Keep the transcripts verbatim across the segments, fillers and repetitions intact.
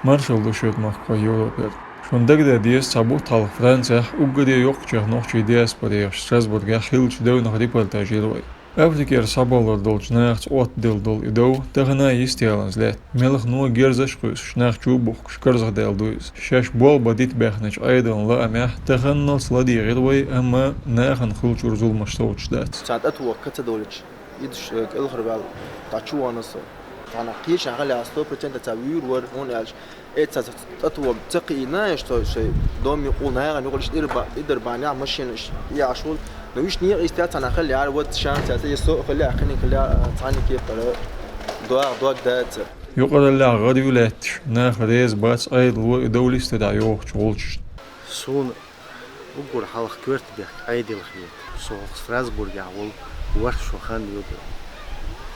Маршалла ду шуьга, махкахой Европера. Шуна дагадаьр деза, цхьа бутт хьалха Францехь уггаре йоккхачех нохчийн диаспорехь Страсбургехь хиллачу девнах репортаж йира вай. Африкера схьабаллар долчу нахаца оттаделла долу и дов тахана а йистехь яланза лаьтта. Мелхано герзаш а кхуьйсуш, нах чу а бухкуш, карзахдаьлла ду иза. Шаьш болх бан дита баьхначу Ӏедалан лаамехь таханлалц ладийгӀира вай, амма нахана хуьлучуьра зуламаш совцуш дац. Царна тӀетоха ка ца долуьйтуш, идуш, э, кӀелхьарваьлла, дӀа чу вахана со. Цхьана кхечанхьа хилла сто процентов цхьа вуьйр вара, хӀунда аьлча, э, цхьа тӀетоха ца кхиийна, аьлча, цо шайн дома юкъа нахана юкъа иштта ира ба-, идар бахьанехь машинаш иэш волу. Но вуьш некъа йистехь цхьана хилла яра, вад шанс яц, я со а хилла, кхиниг хилла, цхьана кепара догӀа дог дац. Юкъараллехь гӀара ю лаьтташ, нах реза бац Ӏедало и дов листарехь йохучу гӀулчашна. Суна уггар хьалха коьрта бехк Ӏедал хета. Со хӀокху Страсбургехь волу ворхӀ шо хан ю ду.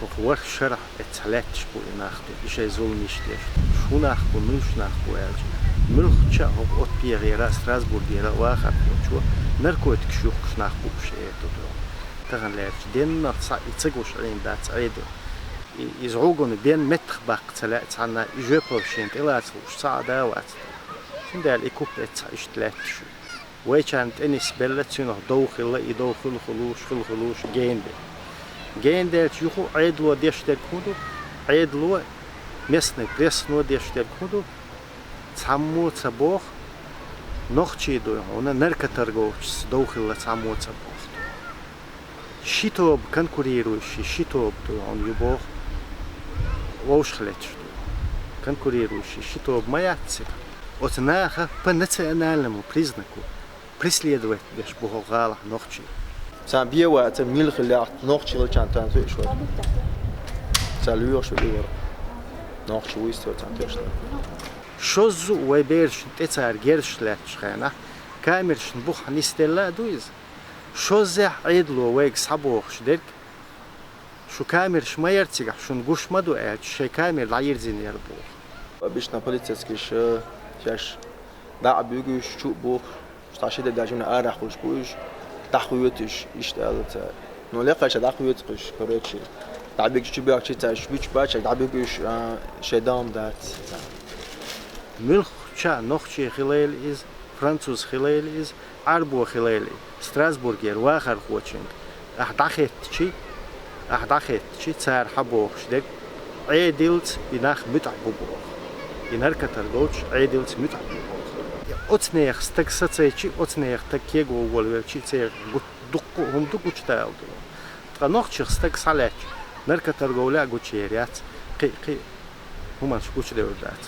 ХӀокху ворхӀ шарахь эццахь лаьтташ бу и нах ду, и шайн зуламаш деш. Шун нах бу, муьлш нах бу аьлча, муьлххача а хӀокху оцу пегӀера а, Страсбургера а вахархочо наркотикаш юхкуш нах бу уьш, эр ду. Тахана лаьтташ денна цхьаъ и ца гуш Ӏийна дац Ӏедал. И, иза гӀугуна бен меттах баккха ца лаьа цхьанна, и жоьпалла шена тӀелаца лууш цхьа а да а вац. Цундела и куп эццахь иштта лаьтташ ю. Вайчарна тӀе нисбелла, цуьнах дов хилла, и дов хуьлу-хуьлуш, хуьлу-хуьлуш гена бен. Гена делча юха а Ӏедало деш дерг хӀун ду? Ӏедало, местный прессано деш дерг хӀун ду? Цхьаммо ца боху, нохчий дуй хьуна, наркоторговцаца дов хилла цхьаммо ца боху. Ши тоба конкурирующий, ши тоба дуй хьуна ю боху, вовшах леташ ду. Конкурирующий ши тоба ма яц цига. Оцу наха по национальному признаку преследовать деш бу хӀокху гӀалахь нохчий. Царна бен ваца мила хиллехь, нохчий хилчарна царна тоьаш вара. Царна лоьхуш вара и вара. Нохчий вуй, царна тоьаш вара. Шозза а вай берашна тӀе цара герзаш лаьтташ хенахь, камерашна бухахь нисделла а ду иза. Шоззехь Ӏедало вайга схьабохуш дерг, шу камераш ма яра цигахь, шуна гуш ма ду аьлча, шайн камера дӀайирзина яра боху. Обычно полицейскийша шаьш дӀа а буьгуш, чу а бухуш, цхьа ши де даже арахь хуьлуш бу уьш, дӀахоьцу уьш, иштта аьлла цара. Ну, лекха ша дӀахоьцу уьш, короче. ДӀабигча чу бехча цара, уьш буьгуш бац, дӀабуьгу уьш, а, шайн дам дац цара. Муьлххача нохчий хилийла иза, француз хилийла иза, Ӏарбо хилийла иза, Страсбургера вахархочуьнга ахь дӀахеттачи, ахь дӀахеттачи, цара хьан бохуш дерг, Ӏедалца и нах муьтӀахь бу боху. И наркоторговцаш Ӏедалца муьтӀахь бу боху. Оцу нехан стаг сацайчи, оцу нехан стаг кего волавелчи, церан гу-, дуккха а хӀума ду гучудала ду. Ткъа нохчех стаг схьалаьттача, наркоторговля а гучуер яц, кхин а, кхин а хӀуманаш гучудевр дац.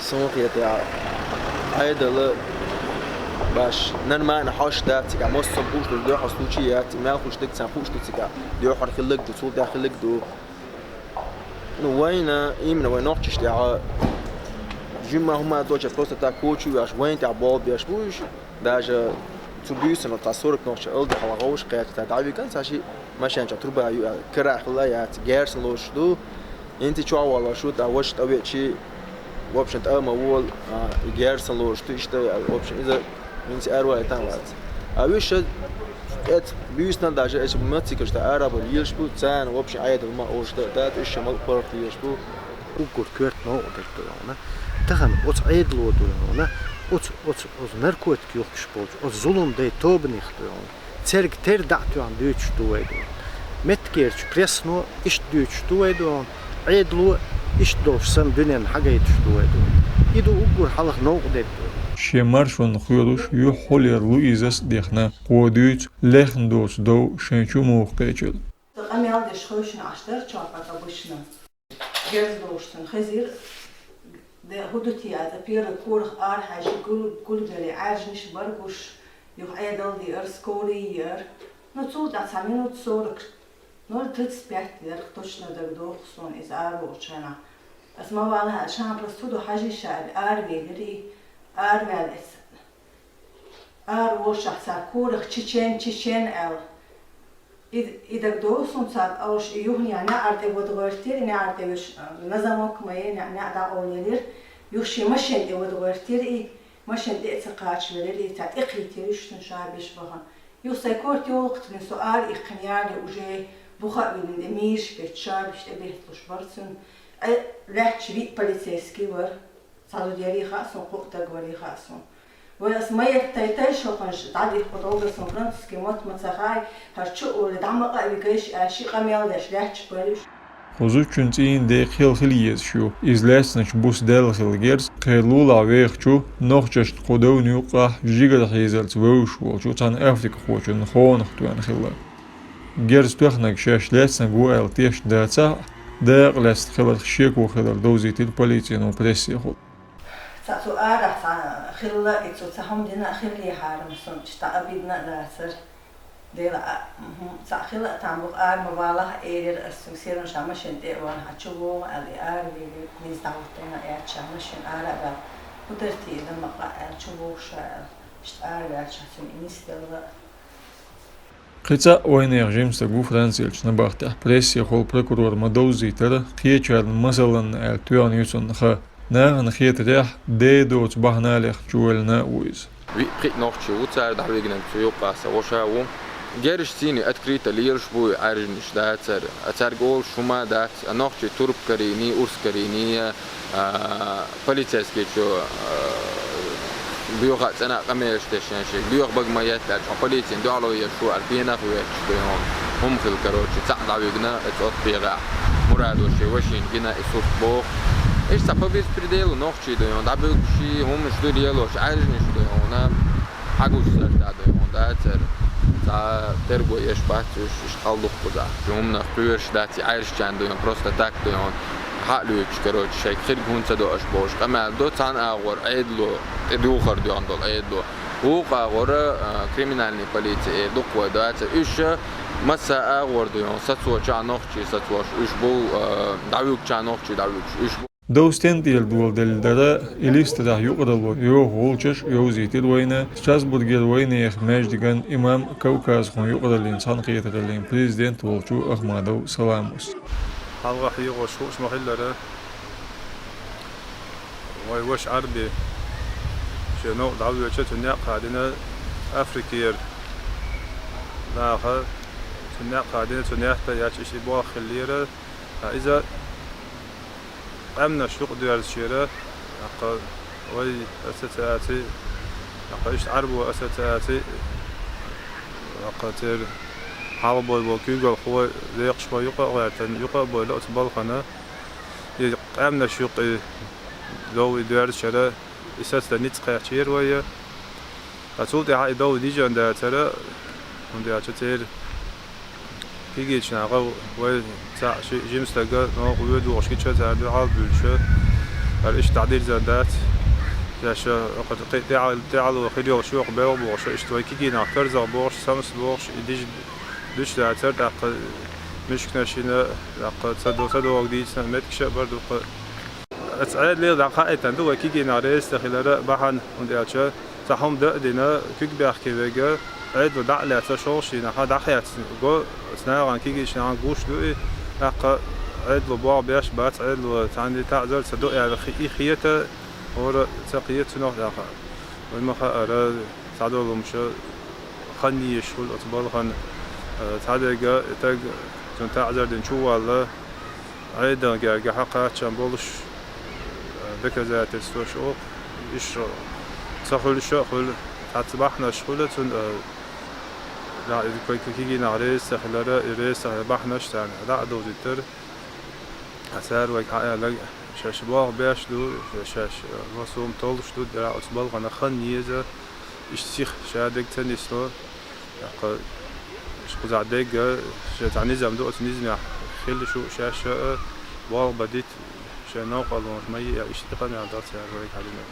Суна хетарехь, Ӏедал баш нормально хьош дац цигахь, массо а хууш ду, дуьхьал случай яц, мел хууш дерг царна хууш ду цигахь, дуьхьал хилларг ду, цул тӀаьхьа хилларг ду. Ну, вайна, именно вайн нохчашна тӀехь, жимма хӀума а доцуш, просто так кочу а веш, вайна тӀехь болх беш бу уьш. Даже цу буьйсанна цхьа сорок нохча алда хьала гӀовш кхаьчча, цара дӀавигна, цхьа ши машен чохь труба ю аьлла, кара хилла яц, герзана лоруш ду. ХӀинца чохь валлалц шу, тӀаккха ваша тӀавеачи, в общем, тӀама вола, а, и герзана лоруш ду, иштта аьлла, в общем, иза хӀинца араваийтина вац. А уьш тӀе буьйсанна даже эцу маццигаш тӀе ара а баьлла лелаш бу, царна, в общем, Ӏедал ма олуш дан а дац, уьш шайн мел паргӀат лелаш бу. Уггар коьрта новкъа дерг ду хьуна. Тахана оцу Ӏедало ду хьуна, оцу, оцу, оцу наркотик юхкуш болчу, оцу зулам дай тобанех ду хьуна. Цаьрга тера дӀа а тоьхна дуьйцуш ду вай ду. Меттигерчу прессано иштта дуьйцуш ду вай ду хьуна. Ӏедало иштта долуш санна дуьненна хьагайтуш ду вай ду. И ду уггар хьалха новкъа дерг ду. Шен маршонна хоьлуш юьхь хьулъяр Луизас а дехна, кхо дуьйцу лехна доцу дов шайн чу муха кхечира. Со къамел деш хевшина Ӏаш дара чохь, хьан ца гучна. Герз долуш цунна хезира, де, хӀун ду те, аса первый корах арахьаьжча гул-, гулбеле Ӏаьржанаш бара гуш, юха Ӏедал деара, скорый еара. Ну, цул тӀаьхьа цхьа минут сорок, ноль тридцать пять лерхӀ, точно дагадогӀу суна иза араволучу хенахь. Аса ма валахь, ша просто хӀун ду хьажий ша аьлла, аравелира и, араваьлла эцна. Ара вошахь цара корах чечен, чечен аьлла. И, и дагадогӀу суна цара алуш, и юханехь неӀар тӀе вада гӀоьртира, и неӀар тӀе вуьш, на замок ма е, неӀ, неӀ дӀакъовлаелира. Юха шен машен тӀе вада гӀоьртира и, машен тӀе а ца кхачавелира и, цара тӀекхийтира уьш цунна ша беш бахана. Юха сайн корта йолу кхатане со ара иккхина яьлла уже буха а виллина, тӀе мийраш бетташ, ша беш тӀе бетталуш бара цуьнан. Э, лаьтташ виъ полицейский вара. Цхьа зуда ярий хаьа суна, кхоъ таг варий хаьа суна. Вай ас ма еттай тайшоханаш дӀадихкъу долга суна французский мотт ма ца хаьа, хӀара чу а улли, дӀа ма къа а вигайш аьлла, ши къамел деш лаьтташ байла уьш. Кху зудчун цӀийнан декъа хила хила езаш ю. Иза лаьцначу буса даьлла хилла герз, кхеран лулахь вехачу, нохчашна кху девнна юккъехь жигара хьийзарца вевзаш волчу цхьана африкахочун хонах тоьхна хилла. Герз тоьхнарг шаьш лаьцнарг ву аьлла тешна дацахь а, дакъа лаьцна хиларх шеко хилар довзийтира полицино прессехула. Цхьаъ цу арахь цхьа хилла, и цу цхьа хӀума дина а хиллехьара, суна иштта обидно а дацара. Дела а, мгм, цхьаъ хилла а там бу-кх, ара ма валахь а элира ас цуьнга, все равно ша машина тӀе а вахана, хьан чу вогӀу аьлла, и ара вийра, нийса дӀахӀуттийна а яьлча, ша машина ара а ваьлла, хӀун дара те, и дан ма къа аьлла, чу вогӀу ша аьлла, иштта ара ваьлча, хьан цуьнга и нисделла а. Кхин цхьа а вайнехан жима стаг ву Францелчу набахтехь, прессехула прокурора ма довзийтара, кхечарна масална аьлла тоьхна ю цунна хан. Нахана хетарехь, ден доцу бахьаналех чувеллина а ву иза. Виъ-пхиъ нохчи ву цара дӀавигнарг, цу юккъехь сан вовшах а ву. Герзаш цӀийнан открыто лелаш бу и Ӏаьржанаш, дацара. А цаьрга олуш хӀума а дац, а нохчий турпа карийний, урс карийний, а, полицейскийчо, а, боьха а, цӀена а къамелаш дешна шега, боьха бага ма етта аьлча, хьо полицина дуьхьало еш ву аьлла, пенах а ветташ ду хьуна. ХӀума хилла, короче, цхьаъ дӀавигна, и цӀотту бегӀехь. Мурадо шен вешина гина и сурт боху. Иштта цхьа по беспределу нохчий ду хьуна, дӀабуьгуш, хӀуманаш ду лелош, Ӏаьржанаш ду хьуна. Хьагуш сарта ду хьуна, дацара. Цхьа терго еш бац уьш, иштта хьал дуккхузахь. ХӀуманах кхоьруш дац, и Ӏаьржачарна ду хьуна, просто так ду хьуна. Хьа а лоьцуш, короче, шайга хирг хӀунда ца до аша бохуш, къамел до, цхьана агӀор Ӏедало, тӀедухар доьхна долу Ӏедало. ВукхагӀора, а, криминальный полици эр ду-кх вай, дацара. Уьш, а, масса агӀор ду хьуна, сацочохь нохчий сацош, уьш бу, а, дӀавуьгучохь нохчий дӀавуьгуш, уьш бу. Дов стен тӀера доладелла дара, и листарахь юкъаралло йоху гӀулчаш а йовзийтира вайна Страсбургера вайнехан маьждиган имам, кавказхойн юкъараллин цхьаьнакхетараллин президент волчу Ахмадов Саламус. Хьалха хьехош хууш ма-хиллара, вай ваша Ӏарби шен новкъа дӀавоьдуш, цуьнан некъ хадийна Африкера наха, цуьнан некъ хадийна, цуьнан етта а етташ, иштта и болх хиллера. Ткъа иза къаьмнаш юкъадоьрзучера, тӀаккха вай ассоциаци, тӀаккха иштта Ӏарбойн ассоциаци, тӀаккха церан хьалхабойн болу куьйгалхой, декъашхой юкъа а гӀертина, юкъа а бевлла оцу балхана, и къаьмнаш юккъе дов и доьрзучера, и сацадан ницкъ кхаьчнера вай. Ткъа цул тӀаьхьа и дов дижина дацара, хӀунда аьлча церан кегийчу наха вай цхьаъ шиъ жима стаг новкъа воьду бохуш гича, цара дуьхьал а буьйлуш, хӀара иштта дӀадирзина дац. Шаьш, а, кхин тӀаьхьа-, тӀаьхьало хир йолуш ю-кх белха бохуш, иштта вай кегий нах карзахь бохуш, самс бохуш, и дижа дуьтуш дацара, тӀаккха муьшканаш йина, тӀаккха ца до-, ца догӀу дийцина меттигаш а бара дуккха. Оцу Ӏедале дӀахаийтина ду вай кегий нах реза ца хиларан бахьана, хӀунда аьлча цхьа хӀума дан а дина, куьг баьхкина верг Ӏедало дӀа а лаьцна, шолгӀачу дийнахь дӀахецна го, оцу нахана, кегийчу нахана гуш ду и, тӀаккха Ӏедало болх беш а бац, Ӏедало цхьанна таӀзар а ца до аьлла хи-, и хета, хӀора ца кхета цунах тӀаккха. Вай ма-хаъара, цхьадолу хӀумнаш хан езаш хуьлу оцу балхана, э, цхьадерг и стаг, цунна таӀзар дина, чувалла, Ӏедална гергахь кхаччалц болуш, э, доказательстваш а, уьш ца хуьлуш а хуьлу, цхьацца бахьанаш хуьлу цунна, э, да, и кху-, кху кегий нах реза ца хиларан, и реза ца хиларан бахьанаш царна дӀа а довзийтира. Цара вайга хьааьлларг, шаьш болх беш ду, шаьш, э, массо а хӀума толлуш ду, дера оцу балхана хан еза, иштта сиха ша дерг ца нисло. ТӀаккха кхузахь дерг, шен цхьа низам ду, оцу низамехь хила шу шаьш а, болх бан дита, шайн новкъарлонаш ма йиъ, иштта къамел дац цара вайга хьаьдина.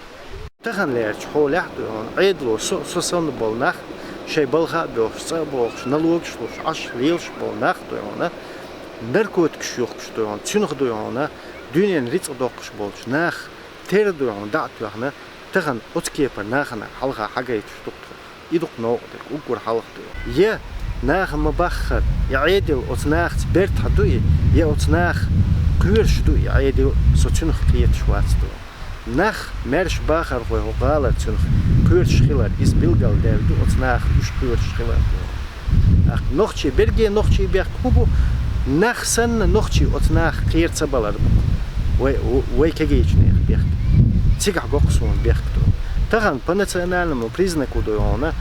Тахана лаьрчу хьолехь а ду хьуна, Ӏедало со, со санна болу нах, шайн балха а боьлхуш, цӀа а бохуш, налогаш а луш, Ӏаш лелаш болу нах а ду хьуна, наркотикаш юхкуш ду хьуна, цуьнах ду хьуна, дуьненан рицкъ доккхуш болчу нах, тера ду хьуна дӀа а тоьхна, тахана оцу кепара нахана хьалха хьагайтуш ду-кх тхо. И ду-кх новкъа дерг, уггар хьалха ду. Я наха ма-баххара, и Ӏедал оцу нахаца бертахь ду и, я оцу наха кхоьруш ду и Ӏедал, со цуьнах кхеташ вац ду. Нах, маьрша бахархой хӀокху гӀалара цуьнах кхоьруш хилар, иза билгалдаьлла ду оцу наха уьш кхоьруш хилар ду. ТӀаккха нохчий, берриге нохчий бехк хӀун бу? Нах санна, нохчий оцу нахах кхера ца балар бу-кх вай, вай кегийчу нехан бехк. Цигахь гоккху суна бехк ду. Тахана по национальному признаку ду хьуна,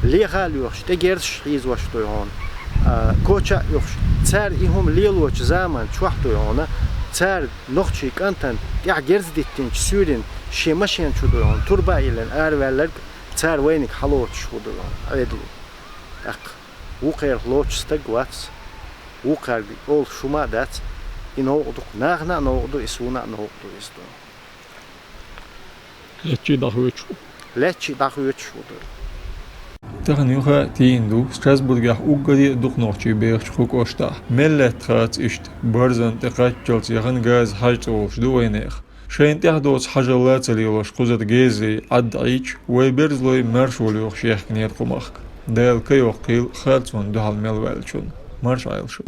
леха а лоьхуш, тӀе герзаш хьийзош ду хьуна, а, коча а оьхуш. Цара и хӀума лелочу заман чохь ду хьуна, цара нохчий кӀантана тӀехь герз диттинчу суьйрина шен машен чу ду хьуна, турба а йиллина араваьлларг, цара вайниг хьалоцуш хӀу ду хьуна, Ӏедало. ТӀаккха вукхерах лоцуш стаг вац, вукхаьрга олуш хӀума а дац, и новкъа ду-кх, нахана а новкъа ду, и суна а новкъа ду иза ду. Леччий дӀахоьцуш ву. Леччий дӀахоьцуш ву ду. Тахана юха а тийна ду, Страсбургехь уггаре а дукха нохчий бехачу кху кӀоштахь. Мел летта хац иштта, барзан тӀе кхаччалц яхана газа хьажа цӀолуш ду вайнех. Шайна тӀехь доцу хьажалла а ца лелош кхузара геззий Ӏадда Ӏийча, вай берзалой маршо лоьхуш яхкинера кху махка. Дала ка йоккхийла харцонна дуьхьал мел ваьллачунна. Марша Ӏайла шу.